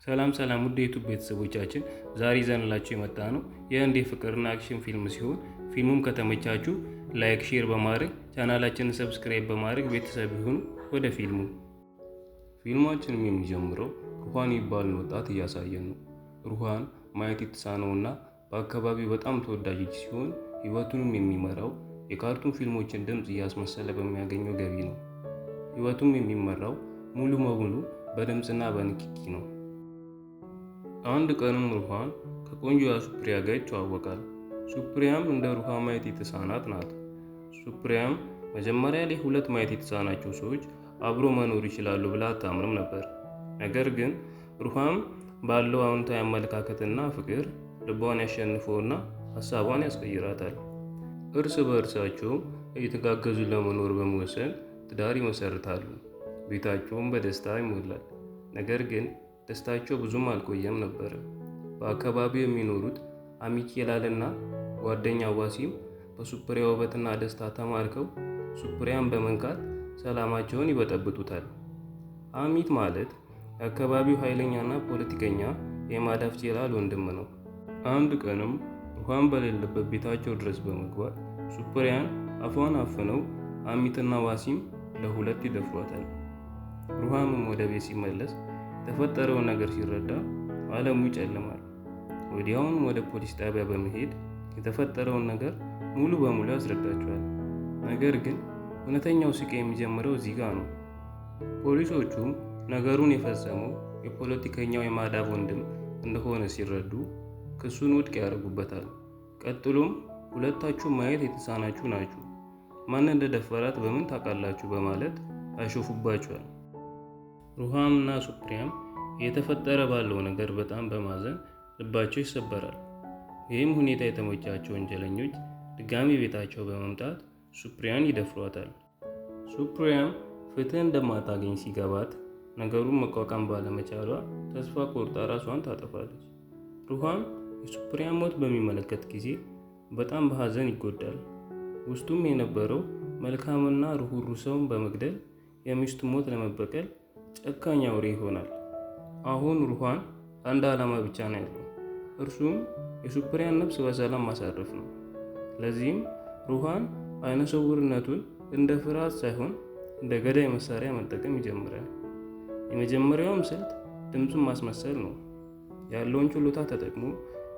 ሰላም ሰላም ውድ የ YouTube ቤተሰቦቻችን፣ ዛሬ ይዘንላችሁ የመጣነው የህንድ የፍቅርና action ፊልም ሲሆን ፊልሙም ከተመቻችሁ like፣ share በማድረግ ቻናላችንን subscribe በማድረግ ቤተሰብ ይሁኑ። ወደ ፊልሙ። ፊልማችንም የሚጀምረው ሩሃን የሚባልን ወጣት እያሳየን ነው። ሩሃን ማየት የተሳነውና በአካባቢው በጣም ተወዳጅ ልጅ ሲሆን ህይወቱንም የሚመራው የካርቱን ፊልሞችን ድምፅ እያስመሰለ በሚያገኘው ገቢ ነው። ህይወቱም የሚመራው ሙሉ በሙሉ በድምፅና በንክኪ ነው። አንድ ቀንም ሩሃን ከቆንጆዋ ሱፕሪያ ጋር ይተዋወቃል። ሱፕሪያም እንደ ሩሃን ማየት የተሳናት ናት። ሱፕሪያም መጀመሪያ ላይ ሁለት ማየት የተሳናቸው ሰዎች አብሮ መኖር ይችላሉ ብላ አታምንም ነበር። ነገር ግን ሩሃን ባለው አዎንታዊ አመለካከትና ፍቅር ልቧን ያሸንፈውና ሀሳቧን ያስቀይራታል። እርስ በእርሳቸውም እየተጋገዙ ለመኖር በመወሰን ትዳር ይመሰርታሉ። ቤታቸውም በደስታ ይሞላል። ነገር ግን ደስታቸው ብዙም አልቆየም ነበር። በአካባቢው የሚኖሩት አሚኬላልና ጓደኛ ዋሲም በሱፕሪያ ውበትና ደስታ ተማርከው ሱፕሪያን በመንካት ሰላማቸውን ይበጠብጡታል። አሚት ማለት የአካባቢው ኃይለኛና ፖለቲከኛ የማዳፍ ጄላል ወንድም ነው። አንድ ቀንም ሩሃን በሌለበት ቤታቸው ድረስ በመግባት ሱፕሪያን አፏን አፍነው አሚትና ዋሲም ለሁለት ይደፍሯታል። ሩሃምም ወደ ቤት ሲመለስ የተፈጠረውን ነገር ሲረዳ ዓለሙ ይጨልማል። ወዲያውኑም ወደ ፖሊስ ጣቢያ በመሄድ የተፈጠረውን ነገር ሙሉ በሙሉ ያስረዳቸዋል። ነገር ግን እውነተኛው ስቃይ የሚጀምረው እዚህ ጋር ነው። ፖሊሶቹም ነገሩን የፈጸመው የፖለቲከኛው የማዳብ ወንድም እንደሆነ ሲረዱ ክሱን ውድቅ ያደርጉበታል። ቀጥሎም ሁለታችሁ ማየት የተሳናችሁ ናችሁ፣ ማን እንደደፈራት በምን ታውቃላችሁ? በማለት ያሾፉባቸዋል። ሩሃም እና ሱፕሪያም እየተፈጠረ ባለው ነገር በጣም በማዘን ልባቸው ይሰበራል። ይህም ሁኔታ የተመቻቸው ወንጀለኞች ድጋሚ ቤታቸው በመምጣት ሱፕሪያን ይደፍሯታል። ሱፕሪያም ፍትህ እንደማታገኝ ሲገባት ነገሩን መቋቋም ባለመቻሏ ተስፋ ቆርጣ ራሷን ታጠፋለች። ሩሃም የሱፕሪያን ሞት በሚመለከት ጊዜ በጣም በሀዘን ይጎዳል። ውስጡም የነበረው መልካምና ርሁሩህ ሰውን በመግደል የሚስቱ ሞት ለመበቀል ጨካኝ አውሬ ይሆናል። አሁን ሩሃን አንድ ዓላማ ብቻ ነው ያለው፣ እርሱም የሱፕሪያን ነፍስ በሰላም ማሳረፍ ነው። ለዚህም ሩሃን አይነ ስውርነቱን እንደ ፍርሃት ሳይሆን እንደ ገዳይ መሳሪያ መጠቀም ይጀምራል። የመጀመሪያውም ስልት ድምፁን ማስመሰል ነው። ያለውን ችሎታ ተጠቅሞ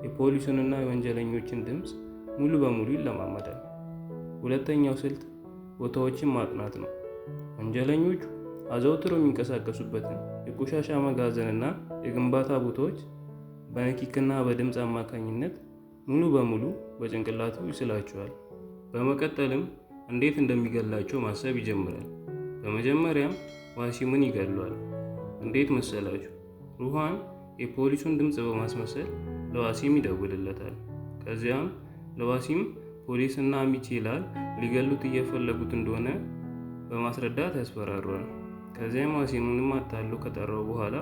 የፖሊሱንና የወንጀለኞችን ድምፅ ሙሉ በሙሉ ይለማመዳል። ሁለተኛው ስልት ቦታዎችን ማጥናት ነው። ወንጀለኞቹ አዘውትረው የሚንቀሳቀሱበትን የቆሻሻ መጋዘንና የግንባታ ቦታዎች በንኪክና በድምፅ አማካኝነት ሙሉ በሙሉ በጭንቅላቱ ይስላቸዋል። በመቀጠልም እንዴት እንደሚገላቸው ማሰብ ይጀምራል። በመጀመሪያም ዋሲምን ይገድለዋል። እንዴት መሰላችሁ? ሩሃን የፖሊሱን ድምፅ በማስመሰል ለዋሲም ይደውልለታል። ከዚያም ለዋሲም ፖሊስና አሚቼላል ሊገሉት እየፈለጉት እንደሆነ በማስረዳት ያስፈራሯል። ከዚያም ዋሲምንም አታሎ ከጠራው በኋላ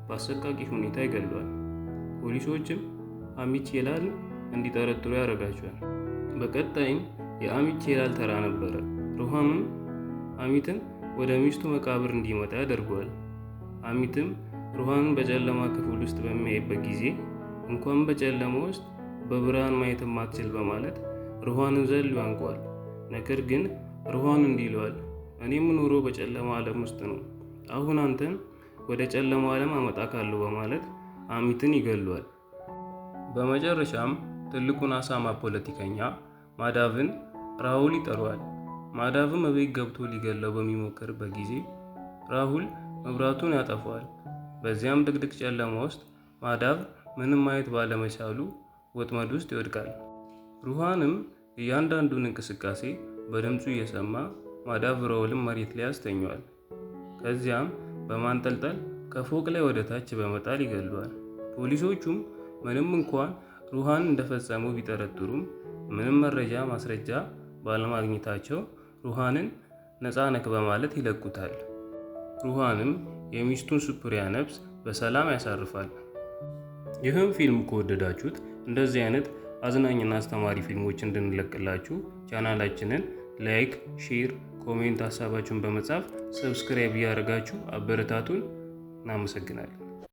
በአሰቃቂ ሁኔታ ይገድለዋል። ፖሊሶችም አሚቼላል እንዲጠረጥሩ ያደርጋቸዋል። በቀጣይም የአሚቼላል ተራ ነበረ። ሩሃምም አሚትን ወደ ሚስቱ መቃብር እንዲመጣ ያደርገዋል። አሚትም ሩሃንን በጨለማ ክፍል ውስጥ በሚያይበት ጊዜ እንኳን በጨለማ ውስጥ በብርሃን ማየት ማትችል በማለት ሩሃንን ዘሎ ያንቀዋል። ነገር ግን ሩሃን እንዲህ ይለዋል፣ እኔ የምኖረው በጨለማ ዓለም ውስጥ ነው። አሁን አንተን ወደ ጨለማ ዓለም አመጣካለሁ በማለት አሚትን ይገለዋል። በመጨረሻም ትልቁን አሳማ ፖለቲከኛ ማዳቭን ራሁል ይጠራዋል። ማዳቭም እቤት ገብቶ ሊገለው በሚሞክርበት ጊዜ ራሁል መብራቱን ያጠፋዋል። በዚያም ድቅድቅ ጨለማ ውስጥ ማዳቭ ምንም ማየት ባለመቻሉ ወጥመድ ውስጥ ይወድቃል። ሩሃንም እያንዳንዱን እንቅስቃሴ በድምፁ እየሰማ ማዳቭ ራሁልን መሬት ላይ ያስተኛዋል። ከዚያም በማንጠልጠል ከፎቅ ላይ ወደ ታች በመጣል ይገለዋል። ፖሊሶቹም ምንም እንኳን ሩሃን እንደፈጸመው ቢጠረጥሩም ምንም መረጃ ማስረጃ ባለማግኘታቸው ሩሃንን ነፃ ነክ በማለት ይለቁታል። ሩሃንም የሚስቱን ሱፕሪያ ነፍስ በሰላም ያሳርፋል። ይህም ፊልም ከወደዳችሁት እንደዚህ አይነት አዝናኝና አስተማሪ ፊልሞች እንድንለቅላችሁ ቻናላችንን like፣ share፣ comment ሀሳባችሁን በመጻፍ subscribe እያደረጋችሁ አበረታቱን። እናመሰግናለን።